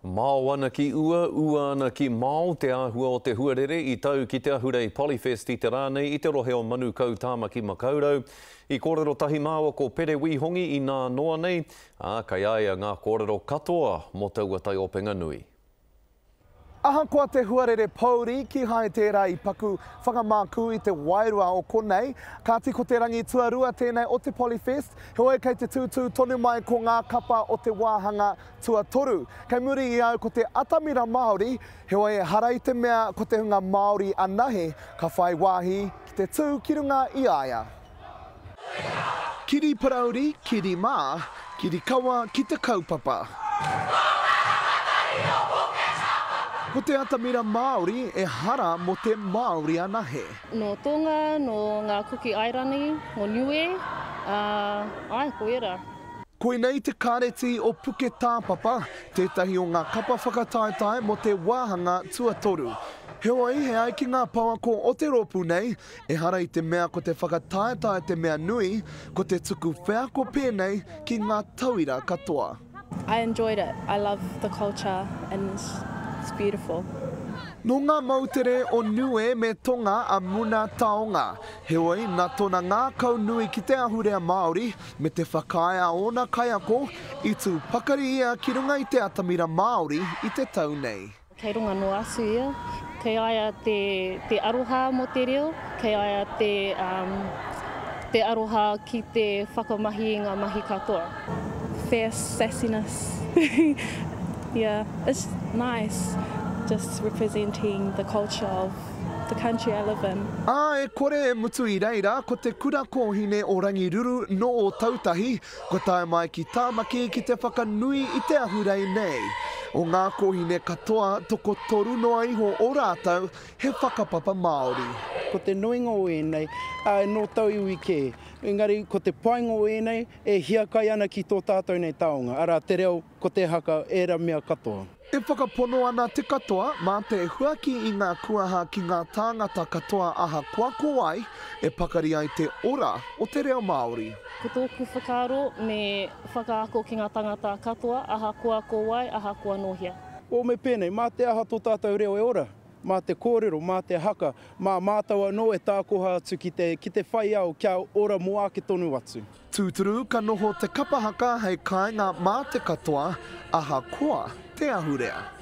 Mao ana ki ua, ua ana ki mao te āhua o te huarere i tau ki te ahurei Polyfest i te rā nei i te rohe o Manukau Tāmaki Makaurau. I kōrero tahi māua ko Pere Wīhongi i nā noa nei, ā, kei a ia ngā kōrero katoa mō taua taiopenga nui. Ahakoa te huarere pōuri, kīhai tērā i paku whakamākū i te wairua o konei. Kāti ko te rangi tuarua tēnei o te Polyfest, heoi kei te tūtū tonu mai ko ngā kapa o te wāhanga Tuatoru, kei muri i au ko te atamira Māori, heoi ehara i te mea ko te hunga Māori anahe ka whai wāhi ki te tū ki runga i a ia. Kiri parauri, kiri mā, kiri kawa ki te kaupapa. Ko te atamira Māori ehara mō te Māori anahe. Nō Tonga, nō ngā Kuki Airani, nō Niue, ā, āe, ko ērā. Koinei te kāreti o Puketāpapa, tētahi o ngā kapa whakataetae mō te wāhanga tuatoru. Heoi, e ai ki ngā pouako o te rōpū nei, ehara i te mea ko te whakataetae te mea nui, ko te tuku wheako pēnei ki ngā tauira katoa. I enjoyed it, I love the culture and it's beautiful. Nō ngā moutere o Niue me Tonga a Muna Taonga. Heoi, nā tōna ngākau nui ki te ahurea Māori, me te whakaae a ōna kaiako, i tū pakari ia ki runga i te atamira Māori i te tau nei. Kei runga noa atu ia. Kei a ia te, te aroha mō te reo, kei a ia te, um, te aroha ki te whakamahi i ngā mahi katoa. Fierce sassiness yeah, it's nice just representing the culture of the country I live in. Ā, e kore e mutu i reira, ko te kura kōhine o Rangiruru nō Ōtautahi, kua tae mai ki Tāmaki ki te whakanui i te ahurei nei. O ngā kōhine katoa, tokotoru noa iho o rātou he whakapapa Māori. Ko te nuinga o ēnei, ā, nō tauiwi kē. Engari, ko te painga o ēnei, e hiakai ana ki tō tātou nei taonga, arā, te reo, ko te haka, ērā mea katoa. E whakapono ana te katoa, mā te huaki i ngā kuaha ki ngā tāngata katoa ahakoa ko wai, e pakari ai te ora o te reo Māori. Ko tōku whakaaro me whakaako ki ngā tangata katoa ahakoa ko wai, ahakoa nō hea. Oh, me pēnei, mā te aha tō tātou reo e ora? Mā te kōrero, mā te haka, mā mātou anō e tākoha atu ki te, ki te whai ao kia ora mō āke tonu atu. Tūturu, ka noho te kapa haka hei kāinga mā te katoa, ahakoa te ahurea.